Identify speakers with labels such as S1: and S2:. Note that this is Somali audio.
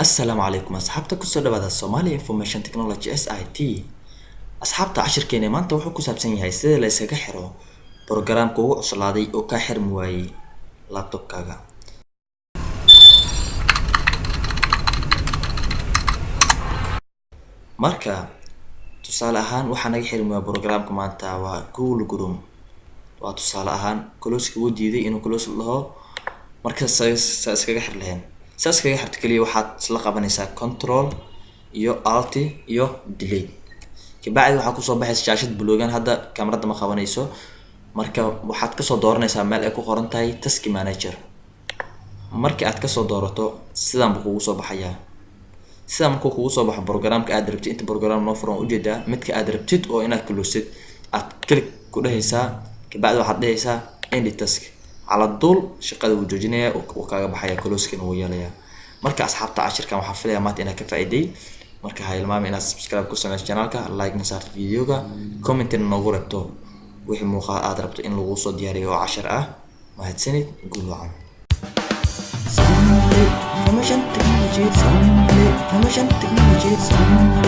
S1: Assalaamu calaykum asxaabta, kusoo dhawaada Somali Information Technology, SIT. Asxaabta, cashirkeena maanta wuxuu ku saabsan yahay sida la iskaga xiro programka ugu cuslaaday oo kaa xirmi waayey laptopkaaga. Marka tusaale ahaan, waxaa naga xirmi waaya programka maanta waa Google Chrome. Waa tusaale ahaan, close wuu diiday inuu close dhaho. Marka saa iskaga xir laheen, saa iskaga xirto, keliya waxaad isla qabanaysaa Control iyo Alt iyo Delete. Kabacdi waxaa kusoo baxaysa shaashad buluugan. Hadda kamarada ma qabanayso. Marka waxaad kasoo dooranaysaa meel ay ku qoran tahay Task Manager. Markii aad kasoo doorato, sidaan buu kugu soo baxayaa. Sidaa markuu kugu soo baxo, programka aad rabtid, inta program noo furan ujeedaa, midka aad rabtid oo inaad close-sid aad click ku dhehaysaa. Kabacdi waxaad dhehaysaa End Task. Cala duul shaqada wuu joojinayaa, wuu kaaga baxaya, close-kina wuu yeelayaa. Marka asxaabta, cashirkan waxaa filaya maanta inaad ka faa'iiday. Marka ha ilmaami inaad subscribe ku sameyso channelka, like na saarto videoga, commentina noogu rabto wixii muuqaal aad rabto in lagu soo diyaariyo oo cashar ah. Mahadsanid, guul wacan.
S2: Somali Information Technology, Somali Information Technology, Somali.